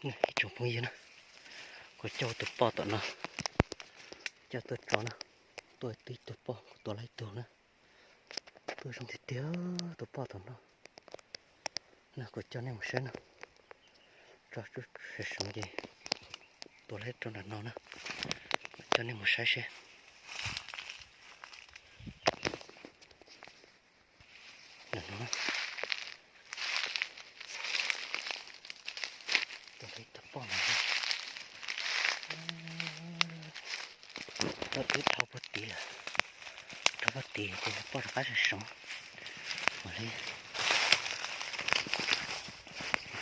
Ib tsoom phooj ywg na, kuv coj tus poj tom no, coj tuaj tso na, tuaj tib tug poj, kuv tua laib tug na. Tuaj zoo tiag tiag, tus poj tom no. Na kuv coj nej mus saib na, tso sawv seev ces tua laib rau nram no na, kuv coj nej mus saib seb. Nram no, tua ib tug poj no, poj twb dhau puag tid lawm, dhau puag tid ces poj rov qab seev seev, mam li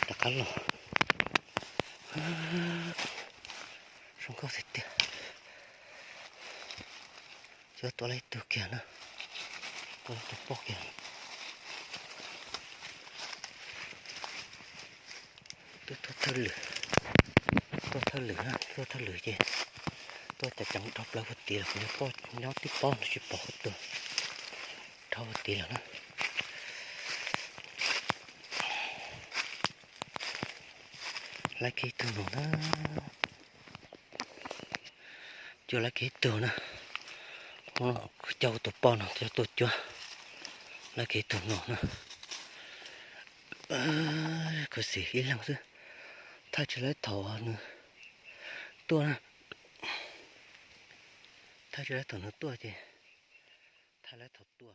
rov qab los. Zoo nkauj tiag tiag. Cov tua laib tug kiag na, tua laib tug poj kiag. Twb tuaj thawj lwm, tuaj thawj lwm na, tuaj thawj lwm ces tuaj ceev ceev dhau plaws puag tid lawm, kuv niag poj nyob tib pob no tsis pom qhov twg, dhau puag tid lawm na. Laib kiag ib tug no na. Cua laib kiag ib tug na. Coj tus poj no coj tuaj cuab. Laib kiag ib tug no na. Khuv xim ib leeg xwb. Thaij tsis laib thaum nws tuaj na. Thaij tsis laib thaum nws tuaj ces thaij laib thaum tua.